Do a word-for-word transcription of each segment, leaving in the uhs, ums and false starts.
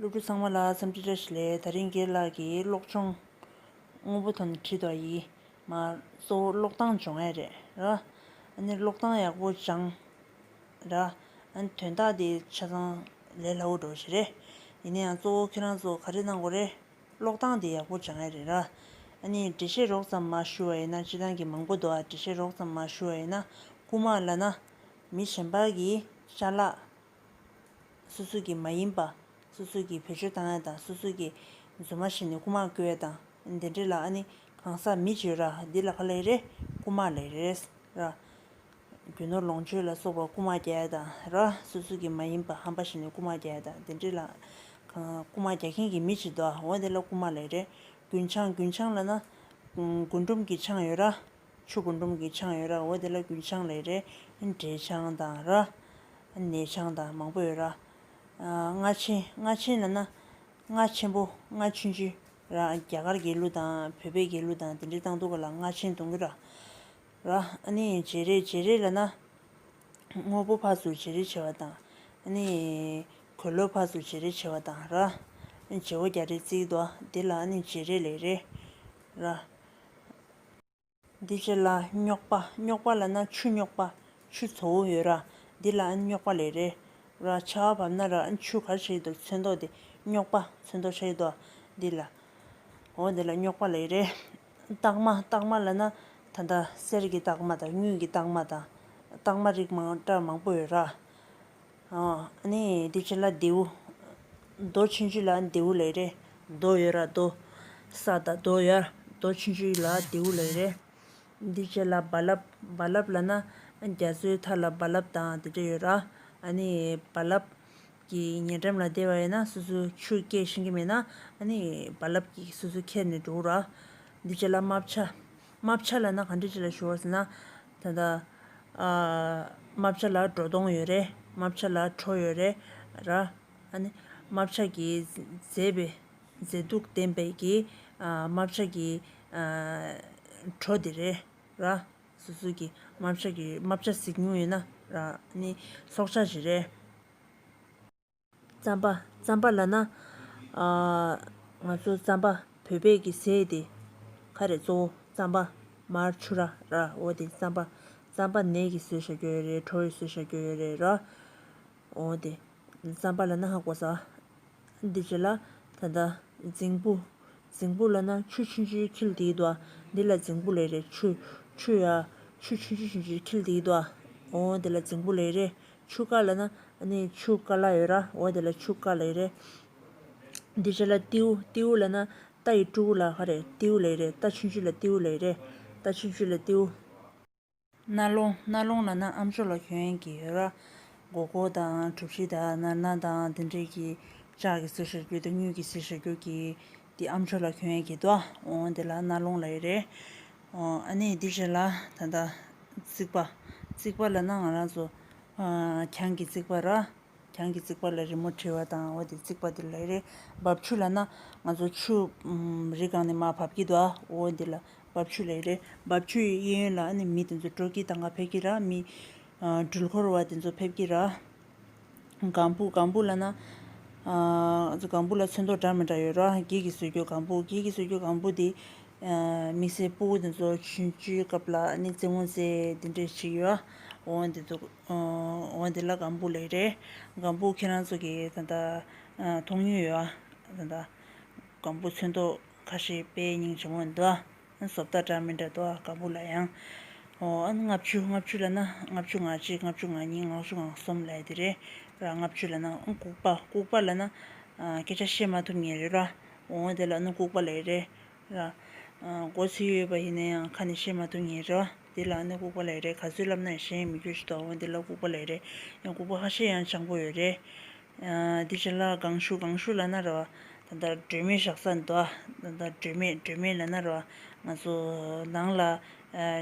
སློབ་ཕྲུག་ཚང་མ་ལ་འཚམས་འདྲི་བཀྲ་ཤིས་བདེ་ལེགས། དེ་རིང་རྒན་ལགས་ཀྱིས་ཀློག་སྦྱོང་སྔོན་པོ་ཐོག་ནས་བྲིས་འདུག་ཡིན། མ་གཙོ་བོ་ཀློག་སྟངས་སྦྱོང་ཡ་རེད་ར། ཨ་ནི་ཀློག་སྟངས་ཡག་པོ་སྦྱང་ར། ཨ་ནི་དོན་དག་དེ་ཆ་ཚང་ལས་སླ་བོ་འདྲ་བོ་ཞིག་རེད། ཡིན་ན་ཡང་གཙོ་བོ་ཁྱེད་རང་ཚོ་ག་རེ་གནང་དགོས་རེད། ཀློག་སྟངས་དེ་ཡག་པོ་སྦྱང་ཡ་རེད་ར། ཨ་ནི་འགྲེལ་བཤད་རོབ་ཙམ་མར་ཞུ་བ་ཡིན་ན། སྤྱིར་བཏང་གི་མང་པོ་འདུག་ཨ། འགྲེལ་བཤད་རོབ་ཙམ་མར་ཞུ་བ་ཡིན་ན། རྐུ་མ་ལབ་ན་མི་གཞན་པ་གི་ཅ་ལག་སོ་སོ་གི་མ་ཡིན་པ། སོ་སོ་གི་བེད་སྤྱོད་བཏང་ཡ་དང་། སོ་སོ་གི་རྫུན་མ་བྱས་ནས་རྐུ་མ་རྐུ་ཡ་དང་། འདི་འདྲ་ལ་ཨ་ནི་གང་ཟག་མི་གཅིག་ཡོད་ར། འདི་ལ་ག་ལབ་ཡ་རེད། རྐུ་མ་ལབ་ཡ་རེད་ར། རྒྱུ་ནོར་ལོངས་སྤྱོད་ལ་སོགས་པ་རྐུ་མ་རྒྱག་ཡ་དང་ར། སོ་སོ་གི་མ་ཡིན་པ་ཧམ་པ་བྱས་ནས་རྐུ་མ་རྒྱག་ཡ་དང་། འདི་འདྲ་ལ་གང་རྐུ་མ་རྒྱག་མཁན་གྱི་མི་གཅིག་འདུག་ཨ། འོ་དེ་ལ་རྐུ་མ་ལབ་ཡ་རེད། རྒུན་ཆང་། རྒུན་ཆང་ལབ་ན་རྒུན་འབྲུམ་གྱི་ཆང་ཡོད་ར། ཆུ་རྒུན་འབྲུམ་གྱི་ཆང་ཡོད་ར། འོ་དེ་ལ་རྒུན་ཆང་ལབ་ཡ་རེད། འབྲས་ཆང་དང་ར། ནས་ཆང་དང་མང་པོ་ཡོད་ར། ཨ། རྔ་ཆེན། རྔ་ཆེན་ལབ་ན་རྔ་ཆེན་པོ། རྔ་ཆུང་ཆུང་ར། རྒྱ་གར་རྒྱལ་གླུ་དང་བོད་པའི་རྒྱལ་གླུ་དང་དེ་འདྲའི་བཏང་དུས་སྐབས་ལ་རྔ་ཆེན་གཏོང་གི་ར། ར། ཨ་ནི་བྱེ་རས། བྱེ་རས་ལབ་ན་དངོས་པོ་ཕར་ཚུར་བྱེ་རས་བྱེད་པ་དང་། ཨ་ནི་གོས་ལོག་ཕར་ཚུར་བྱེ་རས་བྱེད་པ་དང་ར། བྱེ་བ་རྒྱག་རེས་རྩིས་འདུག་ཨ། དེ་ལ་ཨ་ནི་བྱེ་རས་ལབ་ཡ་རེད་ར། འདི་རྗེས་ལ་རྙོག་པ། རྙོག་པ་ལབ་ན་ཆུ་རྙོག་པ། ཆུ་བཙོ་བོ་ཡོད་ར། འདི་ལ་ཨ་ནི་རྙོག་པ་ལབ་ཡ་རེད་ར། ཆར་པ་བབས་ན་ར་ཨ་ནི་ཆུ་ག་རེ་བྱེད་ཀྱི་འདུག་ཚོན་མདོག་དེ་རྙོག་པ། ཚོན་མདོག་ཆགས་ཀྱི་འདུག་ཨ། འདི་ལ། འོ་འདི་ལ་རྙོག་པ་ལབ་ཡ་རེད། རྟགས་མ། རྟགས་མ་ལབ་ན་ད་ལྟ་གསེར་གྱི་རྟགས་མ་དང་དངུལ་གྱི་རྟགས་མ་དང་། རྟགས་མ་རིགས་མང་། སྒྲ་མང་པོ་ཡོད་ར། ཨ་ནི་འདི་རྗེས་ལ་རྡེའུ། རྡོ་ཆུང་ཆུང་ལ་རྡེའུ་ལབ་ཡ་རེད། རྡོ་ཡོད་ར། རྡོ། ས་དང་རྡོ་ཡོད། རྡོ་ཆུང་ཆུང་ལ་རྡེའུ་ལབ་ཡ་རེད། འདི་རྗེས་ལ་རྦ་རླབས། རྦ་རླབས་ལབ་ན་རྒྱ་མཚོའི་མཐའ་ལ་རྦ་རླབས་དང་དེ་འདྲ་ཡོད་ར། ཨ་ནི་རྦ་རླབས་ཀྱི་ཉེ་འགྲམ་ལ་བསྡད་པ་ཡིན་ན་སོ་སོ་ཆུ་སྐྱེལ་ཤེས་ཀྱི་མེད་ན་ཨ་ནི་རྦ་རླབས་ཀྱིས་སོ་སོ་ཁྱེར་ནས་འགྲོ་ར། འདི་རྗེས་ལ་རྨ་བྱ། རྨ་བྱ་ལབ་ན་ག་འདྲ་ཅིག་ལ་ཞུ་བ་ཟེར་ན། ད་ལྟ་ཨ། རྨ་བྱ་ལ་སྒྲོ་མདོངས་ཡོད་རེད། རྨ་བྱ་ལ་བྲོ་ཡོད་རེད་ར། ཨ་ནི་རྨ་བྱ་གི་མཛེས་པའི། མཛེས་སྡུག་ལྡན་པའི་གི། ཨ། རྨ་བྱ་གི། ཨ། བྲོ་དེ་རེད་ར། སོ་སོ་གི་རྨ་བྱ་གི། རྨ་བྱ་གཟིགས་མྱོང་ཡོད་ན་ར། ཨ་ནི་སྲོག་ཆགས་ཤིག་རེད། རྩམ་པ། རྩམ་པ་ལབ་ན། ཨ། ང་ཚོ་རྩམ་པ། བོད་པའི་གི་ཟས་དེ་ག་རེ་གཙོ་བོ་རྩམ་པ། མར་ཆུ་ར་ར། འོ་དེ་རྩམ་པ། རྩམ་པ་ནས་ཀྱིས་བཟོས་བཞག་རྒྱུ་ཡོད་རེད། གྲོ་ཡིས་བཟོས་བཞག་རྒྱུ་ཡོད་རེད་ར། འོ་དེ་རྩམ་པ་ལབ་ན་ཧ་གོ་ས། འདི་རྗེས་ལ་ད་ལྟ་རྫིང་བུ། རྫིང་བུ་ལབ་ན་ཆུ་ཆུང་ཆུང་འཁྱིལ་བསྡད་ཀྱི་འདུག་ཨ། འདི་ལ་རྫིང་བུ་ལབ་རེད། ཆུ། ཆུ་ཡ། ཆུ་ཆུང་ཆུང་ཆུང་ཆུང་འཁྱིལ་བསྡད་ཀྱི་འདུག་ཨ། འོ་འདི་ལ་རྫིང་བུ་ལབ་རེད། ཆུ་རྐ་ལབ་ན་ཨ་ནི་ཆུ་རྐ་ལ་ཡོད་ར། འོ་དེ་ལ་ཆུ་རྐ་ལབ་རེད། འདི་རྗེས་ལ་ཏེའུ། ཏེའུ་ལབ་ན་རྟ་ཡི་ཕྲུ་གུ་ལ་ག་རེ་ཏེའུ་ལབ་རེད། རྟ་ཆུང་ཆུང་ལ་ཏེའུ་ལབ་རེད། རྟ་ཆུང་ཆུང་ལ་ཏེའུ། རྣ་ལོང་། རྣ་ལོང་ལབ་ན་ཨམ་ཅོག་ལ་གྱོན་ཡས་ཀྱི་ཡོད་ར། མགོ་སྐོར་དང་གྲུ་བཞི་དང་ནར་ནར་དང་དེ་འདྲས་ཀྱི་ལྕགས་ཀྱིས་བཟོས་བཞག་རྒྱུ་དང་དངུལ་གྱིས་བཟོས་བཞག་རྒྱུ་གི་དེ་ཨམ་ཅོག་ལ་གྱོན་ཡས་ཀྱི་འདུག་ཨ། འོ་དེ་ལ་རྣ་ལོང་ལབ་ཡས་རེད། ཨ་ནི་འདི་རྗེས་ལ་ད་ལྟ་རྩིག་པ། རྩིག་པ་ལབ་ན་ང་རང་ཚོ་ཨ་གྱང་གི་རྩིག་པ་ར། གྱང་གི་རྩིག་པ་ལ་རི་མོ་བྲིས་པ་དང་། འོ་དེ་རྩིག་པ་དེ་ལབ་ཡས་རེད། འབབ་ཆུ་ལབ་ན་ང་ཚོ་ཆུ་ཨམ་རི་སྒང་ནས་མར་འབབ་ཀྱི་འདུག་ཨ། འོ་འདི་ལ་འབབ་ཆུ་ལབ་ཡས་རེད། འབབ་ཆུའི་གཡས་གཡོན་ལ་ཨ་ནི་མི་དེ་ཚོ་སྤྲོ་སྐྱིད་བཏང་ག་ཕེབས་ཀྱི་ར། མི་ཨ་འགྲུལ་འཁོར་བ་དེ་ཚོ་ཕེབས་ཀྱི་ར། ལྒང་བུ། ལྒང་བུ་ལབ་ན་ཨ་ང་ཚོ་ལྒང་བུ་ལ་ཚོན་མདོག་འདྲ་མི་འདྲ་ཡོད་ར། སྒྱེ་གིས་བཟོས་རྒྱུ་ལྒང་བུ། སྒྱེ་གིས་བཟོས་རྒྱུ་ལྒང་བུ་དེ་ཨ་དམིགས་བསལ་སྤུ་གུ་དེ་ཚོ་ཆུང་ཆུང་སྐབས་ལ་ཨ་ནི་རྩེད་མོ་རྩེ་དེ་འདྲས་བྱེད་ཀྱི་ཡོད། འོ་འདི་ཚོ། འོ་འདི་ལ་ལྒང་བུ་ལབ་ཡས་རེད། ལྒང་བུ་ཁྱེད་རང་ཚོ་གིས་ད་ལྟ་ཨ་མཐོང་མྱོང་ཡོད་ཨ། ད་ལྟ་ལྒང་བུ་ཚོན་མདོག་ཁ་ཤས་དཔེ་སྙིང་རྗེ་མོ་འདུག་ཨ། བཟོ་ལྟ་འདྲ་མི་འདྲ་འདུག་ཨ། ལྒང་བུ་ལ་ཡང་། འོ་ཨ་ནི་ལྔ་བཅུ། ལྔ་བཅུ་ལབ་ན་ལྔ་བཅུ་ང་གཅིག། ལྔ་བཅུ་ང་གཉིས། ལྔ་བཅུ་ང་གསུམ་ལབ་ཡས་དེ་རེད་ར། ལྔ་བཅུ་ལབ་ན་ཨ་ལྐུགས་པ། ལྐུགས་པ་ལབ་ན་ཨ་སྐད་ཆ་བཤད་མ་ཐུབ་མཁན་རེད་ར། འོ་དེ་ལ་ཨ་ནི་ལྐུགས་པ་ལབ་ཡས་རེད། ར། ཨ་མགོ་ཚོས་ཡོད་པ་ཡིན་ན་ཡང་ཁ་ནས་བཤད་མ་ཐུབ་མཁན་རེད་བ། དེ་ལ་ཨ་ནི་ལྐུགས་པ་ལབ་ཡས་རེད། ག་ཚོད་ལབ་ན་ཡང་བཤད་ཡས་མི་འགྱུར་ཞིག་འདུག་འོ་དེ་ལ་ལྐུགས་པ་ལབ་ཡས་རེད། ཡང་ལྐུགས་པ་ཁ་ཤས་ཡང་སྤྱང་པོ་ཡོད་རེད། ཨ་དེ་རྗེས་ལ་ལྒང་ཤུ། ལྒང་ཤུ་ལབ་ན་རེད་བ། ད་ལྟ་སྒྲོན་མེ་བཞག་ས་འདུག་ཨ། ད་ལྟ་སྒྲོན་མེ། སྒྲོན་མེ་ལབ་ན་རེད་བ། ང་ཚོ་ནང་ལ་ཨ་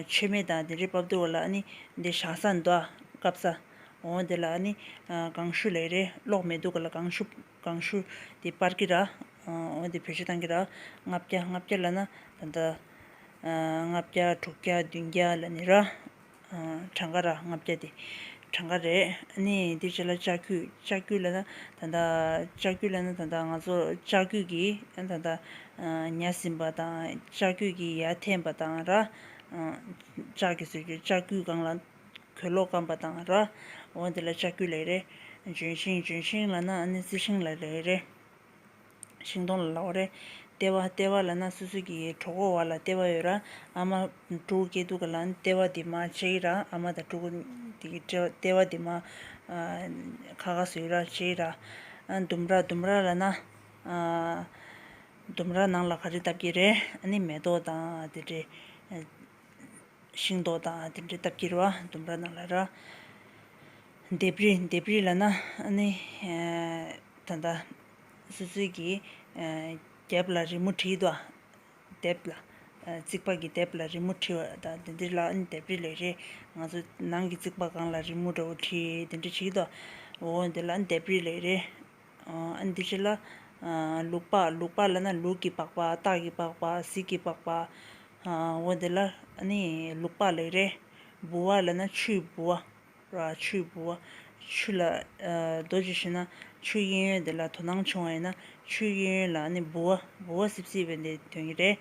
མཆོད་མེ་དང་དེ་འདྲའི་ཕབ་དུས་ལ་ཨ་ནི་འདི་བཞག་ས་འདུག་ཨ། བཀབ་ས། འོ་དེ་ལ་ཨ་ནི་ཨ་ལྒང་ཤུ་ལབ་ཡས་རེད། གློག་མེད་དུས་སྐབས་ལ་ལྒང་ཤུ། ལྒང་ཤུ་དེ་སྤར་གྱི་ར། ཨ་འོ་དེ་བེད་སྤྱོད་བཏང་གི་ར། ལྔ་བརྒྱ། ལྔ་བརྒྱ་ལབ་ན་ད་ལྟ་ཨ་ལྔ་བརྒྱ། དྲུག་བརྒྱ། བདུན་བརྒྱ་ལབ་ནི་ར། ཨ་གྲངས་ཀ་ར་ལྔ་བརྒྱ་དེ། གྲངས་ཀ་རེད། ཨ་ནི་དེ་རྗེས་ལ་ལྕགས་ཀྱུ། ལྕགས་ཀྱུ་ལབ་ན་ད་ལྟ་ལྕགས་ཀྱུ་ལབ་ན་ད་ལྟ་ང་ཚོ་ལྕགས་ཀྱུ་གིས་ད་ལྟ་ཉ་ཟིན་པ་དང་། ལྕགས་ཀྱུ་གིས་ཡར་འཐེན་པ་དང་ར། ལྕགས་ཀྱུ་ཟེར་རྒྱུ། ལྕགས་ཀྱུའི་སྒང་ལ་གོས་ལོག་སྐམ་པ་དང་ར། འོ་དེ་ལ་ལྕགས་ཀྱུ་ལབ་རེད། ལྗོན་ཤིང་། ལྗོན་ཤིང་ལབ་ན་ཨ་ནི་རྩི་ཤིང་ལ་ལབ་རེད། ཤིང་སྡོང་ལ་ལབ་རེད། ལྟེ་བ། ལྟེ་བ་ལབ་ན་སོ་སོ་གི་གྲོད་ཁོག་བར་ལ་ལྟེ་བ་ཡོད་ར། ཨ་མ་ཕྲུ་གུ་སྐྱེ་དུས་སྒང་ལ་ལྟེ་བ་དེ་མར་ཕྱེ་གི་ར། ཨ་མ་དང་ཕྲུ་གུ་དེ་གི་ལྟེ་བ་དེ་མར་ཁ་ཁ་བཟོས་ར། ཕྱེ་གི་ར། ཨ་ལྡུམ་ར། ལྡུམ་ར་ལབ་ན་ཨ་ལྡུམ་ར་ནང་ལ་ག་རེ་བཏབ་ཀྱི་རེད། ཨ་ནི་མེ་ཏོག་དང་དེ་འདྲའི། ཤིང་ཏོག་དང་དེ་འདྲའི་བཏབ་ཀྱི་རེད་བ། ལྡུམ་ར་ནང་ལ་ར། ལྡེབས་རིས། ལྡེབས་རིས་ལབ་ན་ཨ་ནི་ད་ལྟ་སོ་སོའི་གི་རྒྱབ་ལ་རི་མོ་བྲིས་འདུག་བ། ལྡེབས་ལ། རྩིག་པ་གི་ལྡེབས་ལ་རི་མོ་བྲིས་པ་དང་དེ་འདྲ་ལ་ཨ་ནི་ལྡེབས་རིས་ལབ་རེད། ང་ཚོ་ནང་གི་རྩིག་པ་སྒང་ལ་རི་མོ་འདྲ་བོ་བྲིས་དེ་འདྲ་བྲིས་འདུག་འོ་དེ་ལ་ཨ་ནི་ལྡེབས་རིས་ལབ་རེད། ཨ་འདི་ཕྱི་ལ་ལུག་པགས། ལུག་པགས་ལབ་ན་ལུག་གི་པགས་པ། སྟག་གི་པགས་པ། གཟིག་གི་པགས་པ། འོ་དེ་ལ་ཨ་ནི་ལུག་པགས་ལབ་རེད། ལྦུ་བ་ལབ་ན་ཆུའི་ལྦུ་བ་ར། ཆུའི་ལྦུ་བ། ཆུ་ལ་རྡོ་རྗེ་བྱས་ན་ཆུ་གཡས་གཡོན་དེ་ལ་དོ་སྣང་བྱུང་བ་ཡིན་ན་ཆུ་གཡས་གཡོན་ལ་ཨ་ནི་ལྦུ་བ། ལྦུ་བ་སིབ་སིབ་བས་འདི་ཐོན་གྱི་རེད་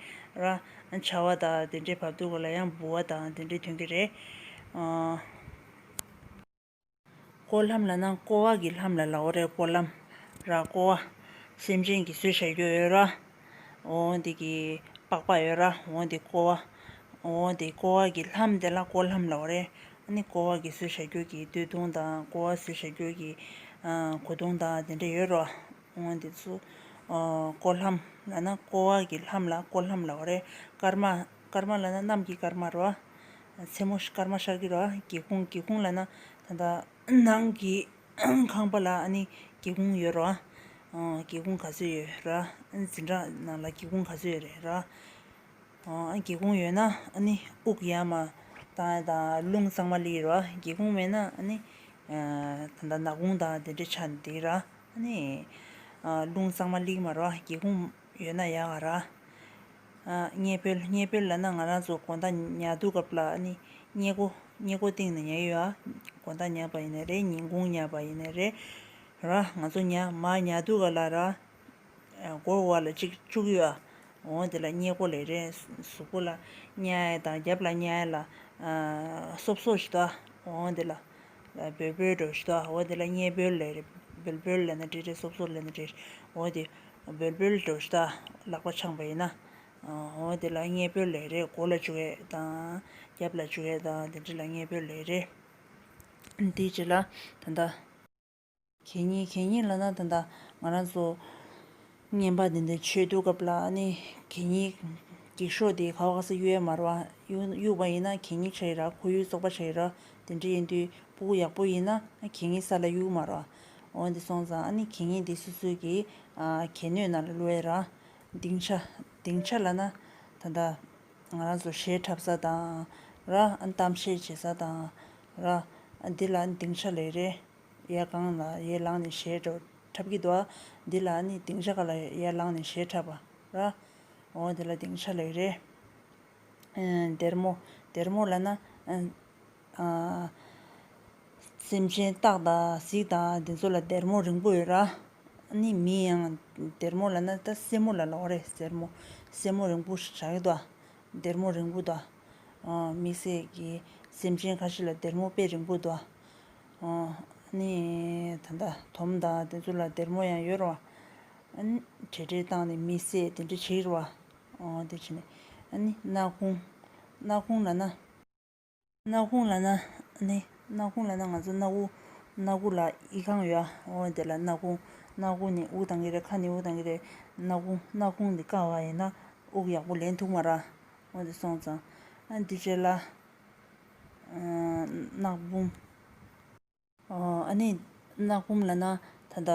ར། ཆར་པ་དང་དེ་འདྲའི་བབས་དུས་སྒང་ལ་ཡང་ལྦུ་བ་དང་དེ་འདྲའི་ཐོན་གྱི་རེད། ཀོ་ལྷམ་ལབ་ན་ཀོ་བ་གི་ལྷམ་ལ་ལབ་པ་རེད། ཀོ་ལྷམ་ར། ཀོ་བ། སེམས་ཅན་གྱིས་བཟོས་བཞག་རྒྱུ་ཡོད་ར། འོ་འདི་གི་པགས་པ་ཡོད་ར། འོ་འདི་ཀོ་བ། འོ་འདི་ཀོ་བ་གི་ལྷམ་དེ་ལ་ཀོ་ལྷམ་ལབ་པ་རེད། ཨ་ནི་ཀོ་བ་གིས་བཟོས་བཞག་རྒྱུ་གི་སྟོད་ཐུང་དང་། ཀོ་བ་བཟོས་བཞག་རྒྱུ་གི་ཨ་གོས་ཐུང་དང་དེ་འདྲ་ཡོད་ར། འོ་འདི་ཚོ་ཨ་ཀོ་ལྷམ་ལབ་ན་ཀོ་བ་གི་ལྷམ་ལ་ཀོ་ལྷམ་ལབ་པ་རེད། སྐར་མ། སྐར་མ་ལབ་ན་གནམ་གྱི་སྐར་མ་ར། མཚན་མོ་སྐར་མ་ཤར་གྱི་ར། སྒེའུ་ཁུང་། སྒེའུ་ཁུང་ལབ་ན་ད་ལྟ་ནང་གི་ཁང་པ་ལ་ཨ་ནི་སྒེའུ་ཁུང་ཡོད་ར། ཨ་སྒེའུ་ཁུང་ག་ཚོད་ཡོད་ར། ཨ་འཛིན་གྲྭ་ནང་ལ་སྒེའུ་ཁུང་ག་ཚོད་ཡོད་རེད་ར། ཨ་སྒེའུ་ཁུང་ཡོད་ན་ཨ་ནི་དབུགས་ཡར་མར་བཏང་ཡ་དང་རླུང་གཙང་མ་སླེབས་ར། སྒེའུ་ཁུང་མེད་ན་ཨ་ནི་ཨ་ད་ལྟ་ནག་ཁུང་དང་དེ་འདྲ་ཆགས་ནས་བསྡད་ར། ཨ་ནི་ཨ་རླུང་གཙང་མ་སླེབས་མ་ར། སྒེའུ་ཁུང་ཡོད་ན་ཡག་ག་ར། ཨ་སྔས་སྦལ། སྔས་སྦལ་ལབ་ན་ང་རང་ཚོ་དགོང་དག་ཉལ་དུས་སྐབས་ལ་ཨ་ནི་སྔས་མགོ། སྔས་མགོ་སྟེང་ནས་ཉལ་ཡོད་ཨ། དགོང་དག་ཉལ་བ་ཡིན་ནའི་རེད། ཉིན་གུང་ཉལ་བ་ཡིན་ནའི་རེད་ར། ང་ཚོ་ཉལ་མར་ཉལ་དུས་སྒང་ལ་ར། ཨ་མགོ་བོ་ལ་གཅིག་བཅུག་ཡོད་ཨ། འོ་དེ་ལ་སྔས་མགོ་ལབ་རེད། གཟུགས་པོ་ལ་བརྙ་ཡ་དང་རྒྱབ་ལ་བརྙ་ཡ་ལ་ཨ་སོབ་སོབ་ཞིག་འདུག་ཨ། འོ་དེ་ལ་སྦལ་སྦལ་འདྲ་བོ་ཞིག་འདུག་ཨ། འོ་དེ་ལ་སྔས་སྦལ་ལབ་རེད། སྦལ་སྦལ་ལབ་ན་འགྲིག་རེད། སོབ་སོབ་ལབ་ན་འགྲིག་རེད། འོ་དེ་སྦལ་སྦལ་འདྲ་བོ་ཞིག་འདུག་ཨ། ལག་པ་འཆང་བ་ཡིན་ན། ཨ་འོ་དེ་ལ་སྔས་སྦལ་ལབ་རེད། མགོ་ལ་བཅུག་ཡས་དང་རྒྱབ་ལ་བཅུག་ཡས་དང་དེ་འདྲ་ལ་སྔས་སྦལ་ལབ་རེད། དེའི་རྗེས་ལ་ད་ལྟ་གད་སྙིགས། གད་སྙིགས་ལབ་ན་ད་ལྟ་ང་རང་ཚོ་རྔན་པ་དེ་འདྲ་མཆོད་དུས་སྐབས་ལ་ཨ་ནི་གད་སྙིགས་འགྱིག་ཤོག་དེ་ག་བ་ག་ས་གཡུག་ཡས་མ་རེད་བ། གཡུག་གཡུག་པ་ཡིན་ན་གད་སྙིགས་ཆགས་ཀྱི་རེད། ཁོར་ཡུག་བཙོག་པ་ཆགས་ཀྱི་རེད། དེ་འདྲ་ཡིན་དུས་ཕྲུ་གུ་ཡག་པོ་ཡིན་ན་གད་སྙིགས་ས་ལ་གཡུག་མ་རེད་བ། འོ་འདི་སོང་ཙང་ཨ་ནི་གད་སྙིགས་འདི་སོ་སོ་གི་ཨ་གད་སྣོད་ནང་ལ་བླུག་ཡས་ར། སྡིངས་ཆ། སྡིངས་ཆ་ལབ་ན་ད་ལྟ་ང་རང་ཚོ་གཞས་འཁྲབ་ས་དང་ར། ཨ་གཏམ་བཤད་བྱེད་ས་དང་ར། ཨ་འདི་ལ་སྡིངས་ཆ་ལབ་རེད། ཡར་སྒང་ལ་ཡར་ལངས་ནས་གཞས་འདྲ་འཁྲབ་ཀྱི་འདུག་ཨ། འདི་ལ་ཨ་ནི་སྡིངས་ཆ་སྒང་ལ་ཡར་ལངས་ནས་གཞས་འཁྲབ་པ་ར། འོ་འདི་ལ་སྡིངས་ཆ་ལབ་རེད། ཨ་སྡེར་མོ། སྡེར་མོ་ལབ་ན་ཨ་ཨ་སེམས་ཅན་སྟག་དང་གཟིག་དང་དེ་ཚོ་ལ་སྡེར་མོ་རིང་པོ་ཡོད་ར། ཨ་ནི་མི་ཡང་སྡེར་མོ་ལབ་ན་ད་སེན་མོ་ལ་ལབ་པ་རེད། སེན་མོ། སེན་མོ་རིང་པོ་ཞིག་ཆགས་ཀྱི་འདུག་ཨ། སྡེར་མོ་རིང་པོ་འདུག་ཨ། དམིགས་བསལ་གྱི་སེམས་ཅན་ཁ་ཤས་ལ་སྡེར་མོ་དཔེ་རིང་པོ་འདུག་ཨ། ཨ་ནི་ད་ལྟ་དོམ་དང་དེ་ཚོ་ལ་སྡེར་མོ་ཡང་ཡོད་རེད་བ། ཨ་ནི་བྲེལ་བྲེལ་བཏང་ནས་མི་བསད་དེ་འདྲ་བྱེད་རེད་བ། ཨ་དེ་བྱས་ནས་ཨ་ནི་སྣ་ཁུང་། སྣ་ཁུང་ལབ་ན། སྣ་ཁུང་ལབ་ན་ནི། སྣ་ཁུང་ལབ་ན་ང་ཚོ་སྣ་ཁུང་། སྣ་ཁུང་ལ་ཨི་ཁང་ཡོད་ཨ། འོ་དེ་ལ་སྣ་ཁུང་། སྣ་ཁུང་ནས་དབུགས་བཏང་གི་རེད། ཁ་ནས་དབུགས་བཏང་གི་རེད། སྣ་ཁུང་། སྣ་ཁུང་འདི་བཀག་པ་ཡིན་ན་དབུགས་ཡག་པོ་ལེན་ཐུབ་མ་རེད། འོ་དེ་སོང་ཙང་ཨ་འདི་རྗེས་ལ་ཨ་སྣག་འབུམ། ཨ་ནི་སྣག་འབུམ་ལབ་ན་ད་ལྟ་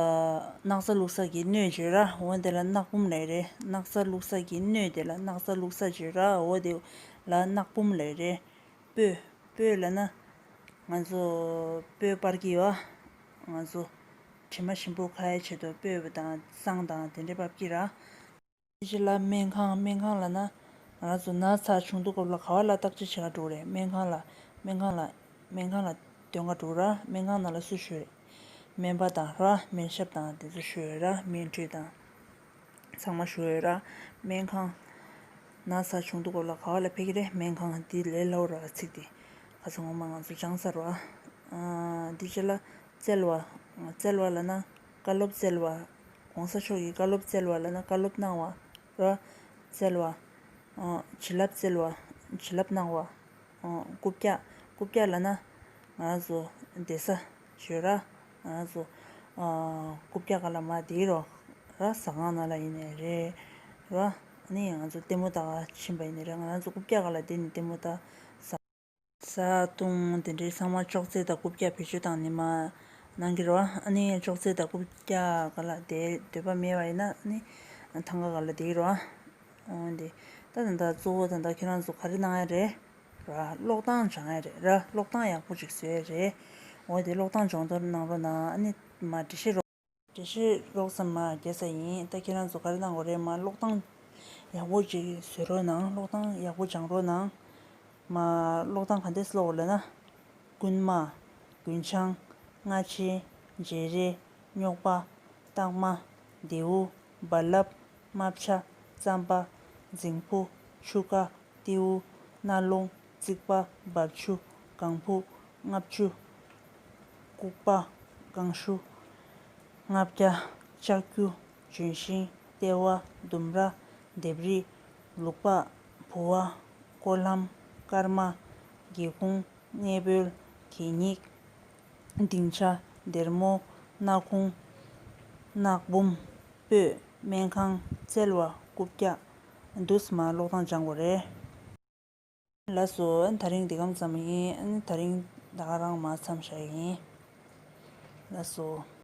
སྣག་ཚ་བླུགས་ས་གི་སྣོད་བརྗོད་ར། འོ་དེ་ལ་སྣག་འབུམ་ལབ་རེད། སྣག་ཚ་བླུགས་ས་གི་སྣོད་དེ་ལ་སྣག་ཚ་བླུགས་ས་བརྗོད་ར། འོ་དེ་ལ་སྣག་འབུམ་ལབ་རེད། སྤོས། སྤོས་ལབ་ན་ང་ཚོ་སྤོས་སྤར་གྱི་ཡོད། ང་ཚོ་དྲི་མ་ཞིམ་པོ་ཁ་ཡ་ཆེད་དུ་སྤོས་དང་བསང་དང་དེ་འདྲ་ཕབ་ཀྱི་ར། དེ་རྗེས་ལ་སྨན་ཁང་། སྨན་ཁང་ལབ་ན་ང་རང་ཚོ་ན་ཚ་བྱུང་དུས་སྐབས་ལ་ག་བ་ལ་བརྟག་དཔྱད་བྱེད་ག་འགྲོ་རེད། སྨན་ཁང་ལ། སྨན་ཁང་ལ། སྨན་ཁང་ལ་ སྟོན་ག་འགྲོ་ར། སྨན་ཁང་ནང་ལ་སུ་བཞུགས་རེད། སྨན་པ་དང་ར། སྨན་ཞབས་དང་དེ་ཚོ་བཞུགས་ཡོད་ར། སྨན་ཁྲུས་དང་ཚང་མ་བཞུགས་ཡོད་ར། སྨན་ཁང་ན་ཚ་བྱུང་དུས་སྐབས་ལ་ག་བ་ལ་ཕེབས་ཀྱི་རེད། སྨན་ཁང་འདི་ལས་སླ་བོ་ར། ཚིག་འདི་ཁ་སང་ངོ་མ་ང་ཚོ་སྦྱངས་ཚར་བ། ཨ། འདི་རྗེས་ལ་བཙལ་བ། བཙལ་བ་ལབ་ན་བཀའ་སློབ་བཙལ་བ། གོང་ས་མཆོག་གི་བཀའ་སློབ་བཙལ་བ་ལབ་ན་བཀའ་སློབ་གནང་བ་ར། བཙལ་བ། ཨ། བྱིན་རླབས་བཙལ་བ། བྱིན་རླབས་གནང་བ། ཨ། རྐུབ་བཀྱག་རྐུབ་བཀྱག་ལབ་ན་ང་རང་ཚོ་བསྡད་ས་ཞོལ་ར། ང་རང་ཚོ་ཨ། རྐུབ་བཀྱག་སྒང་ལ་མར་བསྡད་རོགས་ར། ཟ་ཁང་ནང་ལ་ཡིན་ནའི་རེད་ར། ཨ་ནི་ང་ཚོ་ལྟད་མོ་ལྟ་ག་ཕྱིན་པ་ཡིན་ནའི་རེད། ང་རང་ཚོ་རྐུབ་བཀྱག་སྒང་ལ་བསྡད་ནས་ལྟད་མོ་ལྟ། ཟ་བཏུང་དེ་འདྲའི་ཚང་མ་ཅོག་ཙེ་དང་རྐུབ་བཀྱག་བེད་སྤྱོད་བཏང་ནས་མར་གནང་གི་རེད་བ། ཨ་ནི་ཅོག་ཙེ་དང་རྐུབ་བཀྱག་སྒང་ལ་བསྡད་འདོད་པ་མེད་པ་ཡིན་ན་ཨ་ནི་ཐང་ག་སྒང་ལ་བསྡད་ཀྱི་རེད་བ། འོ་འདི། ད་ད་ལྟ་གཙོ་བོ་ད་ལྟ་ཁྱེད་རང་ཚོ་ག་རེ་གནང་ཡ་རེད་ར། ཀློག་སྟངས་སྦྱང་ཡ་རེད་ར། ཀློག་སྟངས་ཡག་པོ་ཅིག་བཟོ་ཡ་རེད། འོ་དེ་ཀློག་སྟངས་སྦྱོང་བརྡར་གནང་རོགས་གནང་། ཨ་ནི་མར་འགྲེལ་བཤད་རོགས། འགྲེལ་བཤད་རོགས་ཙམ་མར་རྒྱག་ས་ཡིན། ད་ཁྱེད་རང་ཚོ་ག་རེ་གནང་དགོས་རེད། མར་ཀློག་སྟངས་ཡག་པོ་ཅིག་བཟོ་རོགས་གནང་། ཀློག་སྟངས་ཡག་པོ་སྦྱང་རོགས་གནང་། མར་ཀློག་སྟངས་ག་འདྲས་ཀློག་དགོས་ལབ་ན། རྐུན་མ། རྒུན་ཆང་། སྔ་ཕྱི། བརྗེ་རེས། རྙོག་པ། རྟགས་མ། རྡེའུ། རྦ་རླབས། རྨ་བྱ། རྩམ་པ། རྫིང་བུ། ཆུ་རྐ། རྟེའུ། རྣ་ལུང་། རྩིག་པ། རྦབ་ཆུ། ལྒང་བུ། ལྔ་བཅུ། ལྐུགས་པ། ལྒང་ཤུ། ལྔ་བརྒྱ། ལྕགས་ཀྱུ། ལྗོན་ཤིང་། ལྟེ་བ། ལྡུམ་ར། ལྡེབས་རིས། ལུག་པ། ཕུ་བ། ཀོ་ལྷམ། སྐར་མ། སྒེའུ་ཁུང་། སྔས་འབོལ། གད་སྙིགས། སྡིངས་ཆ། སྡེར་མོ། སྣ་ཁུང་། སྣག་འབུམ། སྤོས། སྨན་ཁང་། བཙལ་བ། རྐུབ་བཀྱག་འདུག་སེ་མར་ཀློག་སྟངས་སྦྱང་དགོས་རེད། ལགས་སོ། ཨ་ནི་དེ་རིང་འདི་གམ་ཙམ་ཡིན། ཨ་ནི་དེ་རིང་ད་ག་རང་མར་མཚམས་བཞག་ཡིན། ལགས་སོ།